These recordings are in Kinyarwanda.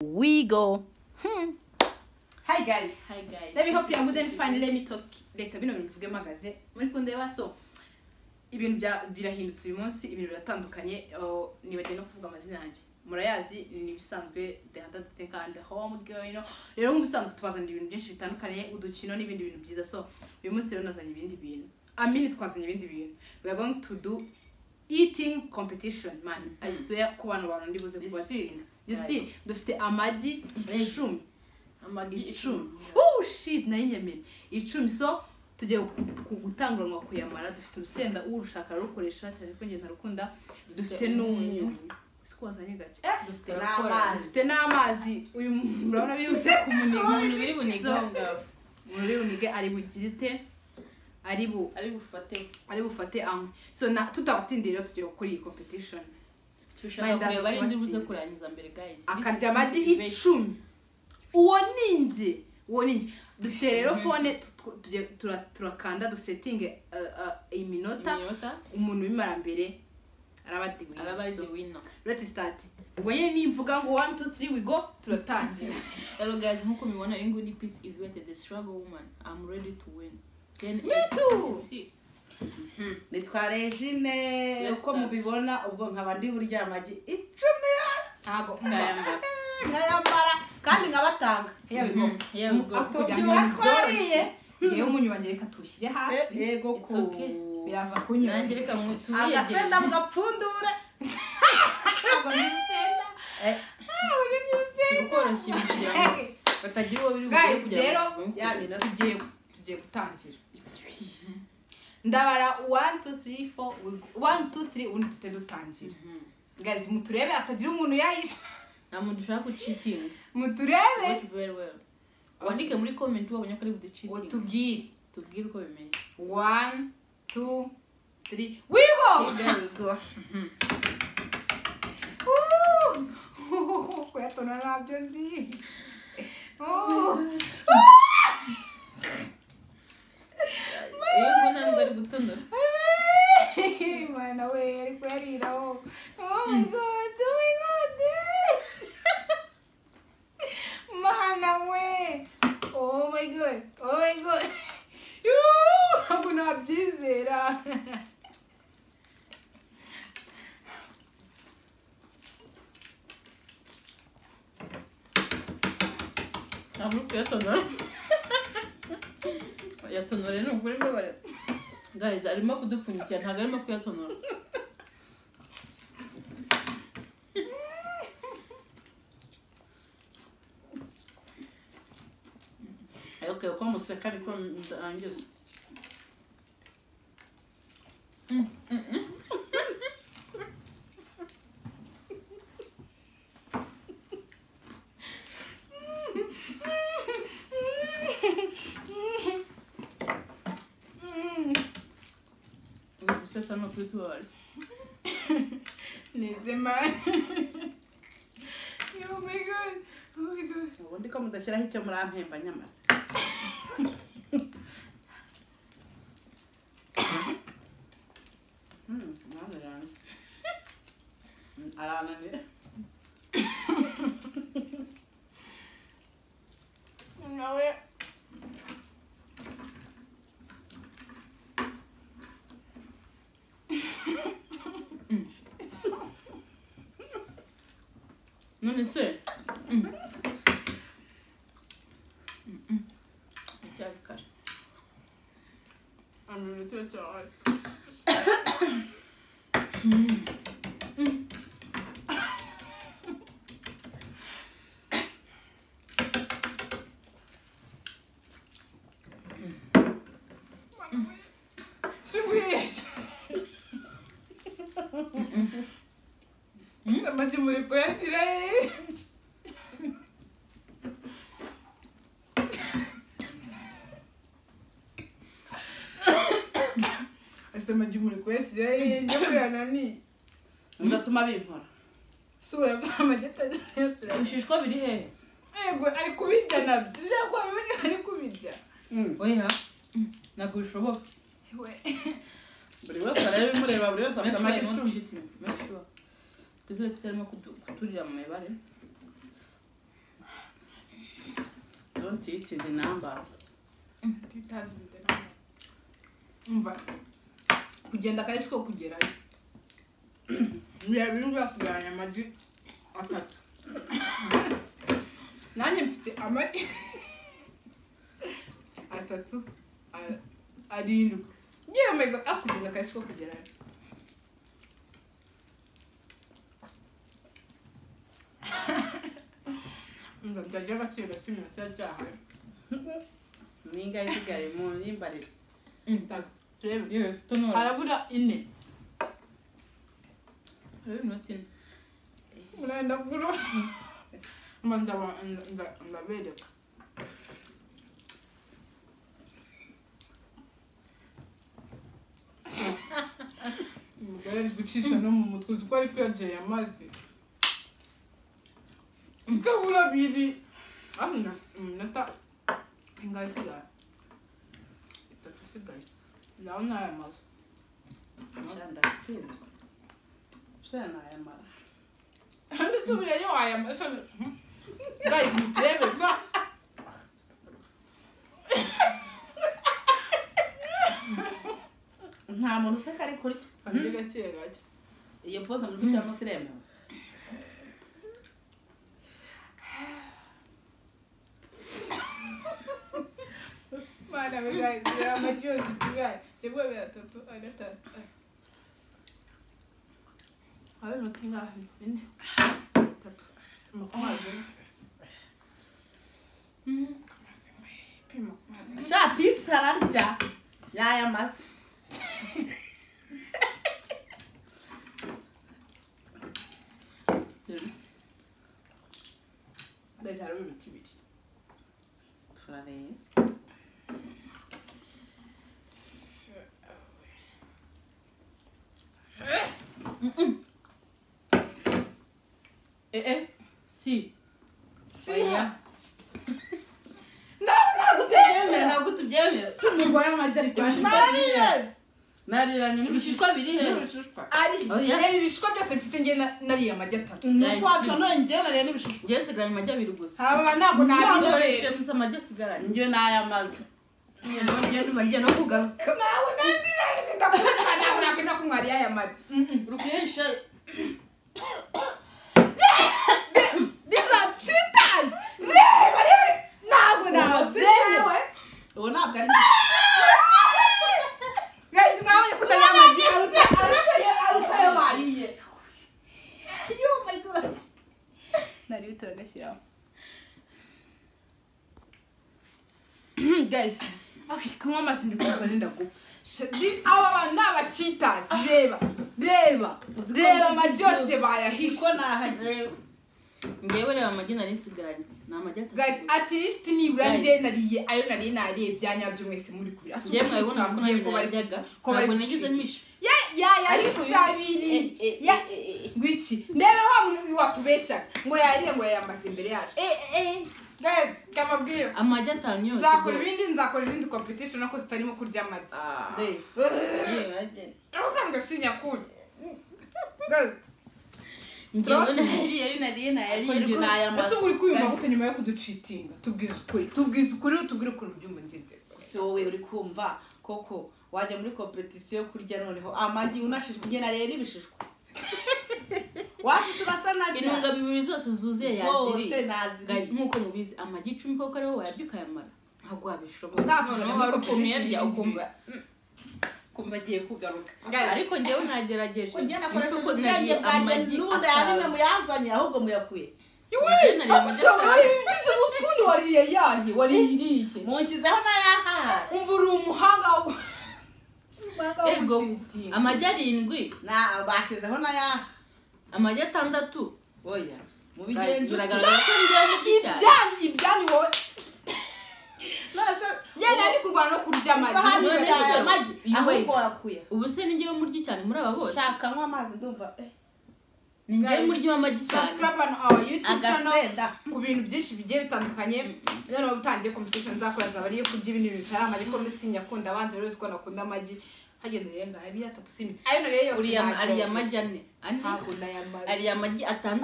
We go. Hi guys. Hi guys. Let me hope you are good and fine. Let me talk. Reka bino bintu mvuge mpagaze. Muri kundeba so ibintu bya birahindutse uyu munsi, ibintu biratandukanye. Nibagiye no kuvuga amazina yanjye. Murayazi ni ibisanzwe, the other think and the home girl, you know. Rero nk'ubusanzwe tubazanira ibintu byinshi bitandukanye, udukino n'ibindi bintu byiza. So uyu munsi rero nazanye ibindi bintu. Amini twazanye ibindi bintu. We are going to do eating competition, man. I swear ko bantu bantu ndibuze kubatsinda. You see, dufite amagi 10. Amagi 10. Oh shit, nayinyemere. 10. So tugiye gutanguranwa kuyamara. Dufite urusenda urushaka rukoresha cyane ko ngiye ntarukunda. Dufite n'umunyu. Siko wazanye gake. Dufite n'amazi. Dufite n'amazi. Uyu murabona biruse kumuniga. Umuntu biri buniga ngaho. Muri bunige ari bugirite. Ari bufate amwe. So na tutabatindira tugiye gukora iyi competition. Tushaka kureba ari ndibuze kurangiza mbere guys. Akarya amagi 10. Uwo ninjye. Uwo ninjye. Dufite rero phone tugiye turakanda dusettinge iminota. Umuntu wimara mbere araba the winner. Araba the winner. Let's start. Ubwo nyine nimvuga ngo 1 2 3 we go, turatangira. Hello guys, nkuko mubibona ingu ni Peace Event, the struggle woman. I'm ready to win. Then me too. Nitwa Regine, uko mubibona ubwo nkaba ndi burya amagi 10 ntago nkayambara kandi nkabatanga. Here we go. Here we go. Atwariye. Ngiye umunyu wanjye reka tushyire hasi. Yego ko biraza kunyura. Nanjye reka mutuye. Agasenda mugapfundure. Agasenda. Tukoroshye ibintu batagira uwo biri bugere kugira. Guys, rero tugiye gutangira. Ndabara 1 2 3 4 we go. 1 2 3 ubundi tute dutangira. Guys, muturebe atagira umuntu yahisha. Nta muntu ushaka ku cheating. Muturebe. Watch very well. Wandike muri comment wabonye ko ari bude cheating. Utubwire. Tubwire uko bimeze. 1 2 3 we go. There we go. Kuyatona nabyo nzi. Oh. Yego ntabwo ari gutonora. Mana we ari kuyariraho. Oh my god, oh my god. Mana we. Oh my god, oh my god. Ntabwo nabyizera. Ntabwo kuyatonora. Yatonore ni ukuri mbabare. Guys, arimo kudupfunyikira ntabwo arimo kuyatonora. Okay, uko museka ariko ndangiza. Guseta no kwitwara. Nizema. Oh my god. Oh my god. Ubundi ko mudashyiraho icyo murampemba nyamaze. Arananira. Nawe. None se. Icyari kare. Amurutse cyane. Sibuyesha. Amagi muri kuyashyira he? Ese amagi muri kuyashyira he? Njya kuyanani. Ndatuma bimpora. Suwe amagi atayashyira. Ibishishwa biri hehe? Yego ari kubirya nabyo. Biriya ko abibonye ari kubirya. Oya. Ntabwo bishoboka. Buri wese arebe imureba, buri wese afite amagi 10. Make sure. Twizere ko utarimo kuturira mu mibare. Don't eat the numbers. Umva kugenda kare siko kugerayo. Biriya bintu basigaranye amagi 3. Nanjye mfite amagi 3 7. Yeah, my God, kugenda kare siko kugerayo. Umva ndagira agaciro k'iminota cyahaye. Ninga isigaye mu nimbarire. Turebe. Harabura 4. Harabura iminota 4. Murenda kuro. Ndabereka. Umugore ari gucisha no mu mutwe uzi ko ari kwiyageye amazi. Zikabura 2. Amna iminota ingahe isigaye? 3 isigaye. Ndabona aya mazi. Ndatsinzwe. Sha nayamara. Ndisubirayo aya mazi. Guys, muturebe ko nta muntu useka ari kurya. Kandi gakera. Iyo pose muri gushyiramo siremewe. Mana we guys, amagi yose nsigaye. Rimwe, 2, 3, 4. Hari inoti ingahe? 4, 3. Ku mazi. Pima ku mazi. Sha Peace ararya. Yayamaze. Guys, harabura iminota 2. Turareba. Si. Si. No, ntabwo tubyemera. Si umugore w'amagi ari kwashira. Nariranye n'ibishishwa biri he? Ari. Reba ibishishwa byose mfite nge nariye amagi 3. Nuko wabyo nge nariye n'ibishishwa. Nge sigaranye amagi 2 gusa. Aba ntabwo nabizeye. Musa amagi asigaranye. Nge nayamaze. Nge ntumariye no kugaruka. Nawe nanziraye ndakuka ntabwo nakenda kumwariya aya magi. Rukenshi. These are cheaters. Reba reba ntabwo nazewe. Ubu ntabwo ari. Guys, mwabonye ko utariye amagi aruta ayo bariye. Oh my God. Nari bitaragashyiraho. Guys, kanywa amazi ndi kumva nenda gupfa. Aba bantu ni aba cheaters. Reba, reba, reba amagi yose bayahishe. Ko nahagiye. Ngewe reba amagi nari nsigaranye. Ni amagi 3. Guys, at least nibura njye nariye ayo nari nariye byanyabyo mwese muri kubira. Njye mwabibona ko nanjye naryaga. Ntabwo nagize misha. Ya yahisha 2. Ya ngwiki. Ndebe wa muntu watubeshyaga ngo yariye ngo yayamaze imbere yacu. Guys, kamabwire. Amagi 5 yose. Nzakora ibindi, nzakora izindi competition nako zitarimo kurya amagi. Usanga sinyakunda. Guys, Njyewe nariye nariye nariye. Ese uri kwiyumva gute nyuma yo kuducitinga? Tubwize ukuri. Tubwize ukuri utubwire ukuntu byumva ngendera. Si wowe uri kumva koko wajya muri competition yo kurya noneho amagi unashishwa nge nariye n'ibishishwa. Washishwa basa nabyo. Intungamubiri zose zuzuye yaziriye. Zose naziriye. Nkuko mubizi amagi 10 koko ariho wayarya ukayamara. Ntabwo wabishobora. Noneho wari ukuntu yarya ukumva kumva agiye kugaruka. Ariko njyewe nagerageje. Njye nakoresheje ubwenge bwanjye n'ubundi ayarime muyazanye ahubwo muyakuye. Iwe, ubundi wariye yahe, wariye irihe. Munshyizeho n'ayaha. Umva uri umuhanga. Ego, amagi 7. Na bashyizeho n'ayaha. Amagi 6. Oya, mubigenze biragaragara ko njyewe mubyicana. Ibyanyu wowe. None Njye nari kurwana no kurya amagi. Ahubwo wakuye. Ubu se ni njyewe muryi cyane muri aba bose. Shaka nywa amazi ndumva. Ni njyewe muryi w'amagi cyane. Subscribe on our YouTube channel ku bintu byinshi bigiye bitandukanye. Noneho utangiye competition nzakora zaba ari yo kurya ibintu bitari amagi ariko muri sinyakunda abanzi rero uzi ko nakunda amagi. Hagenda rero ngaha 2 3 simbizi. Ayo nariye yose. Uriya ariya amagi 4. Ntabwo nayamaze. Ariya amagi 6.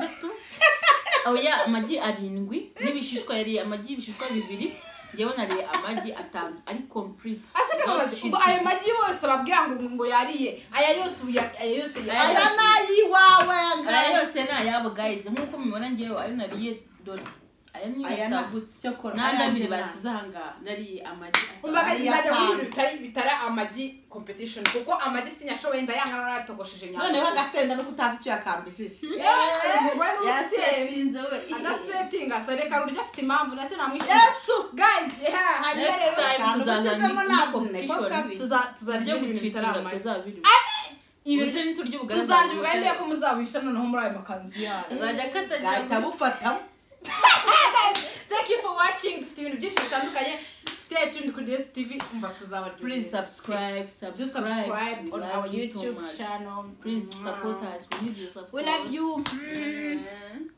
Oya, amagi 7 n'ibishishwa, yariye amagi y'ibishishwa 2, njyewe nariye amagi 5 ari complete. Aseka Not babaze ngo cheating. ayo magi yose babwira ngo yariye aya yose ubu aya yose Aya nayiwawe. Aya yose ni ayabo guys, nk'uko mubibona njyewe ayo nariye dore aya ni Aya na- yasagutse cyokora, n'andi aya abiri ni na- basize ahangaha, nariye amagi 5. Umva guys, Ariya nzajya muri atanu. ibintu bitari amagi competition, kuko amagi sinyashoboye, ndayanga narayatogosheje nyanga. Noneho agasenda no kutazi icyo yakambijije. Umugore n'urusenda. Yasetinze we. Adasetinga sareka rurya afite impamvu nase namwishimiye. Yesu. Guys, yeah, hanyuma Next rero time Akantu tuzaza ushyizemo ni ntabwo competition. niko kabi. Tuzarya Ibyo ibindi bintu bitari gucitinga amagi. tuzabiri. Ibi Uze niturya ubugari tuzarya ubugari ndebe ko muzabuhisha noneho muri ayo makanzu yanyu. Azajya akata. Gahita bufatamo. Guys, thank you for watching. Dufite ibintu byinshi bitandukanye. Stay tuned kuri DS TV, umva tuzabarya. Please subscribe, Do subscribe. subscribe We on love our you too YouTube much. channel. Please support us. We need your support. We love you. Mm.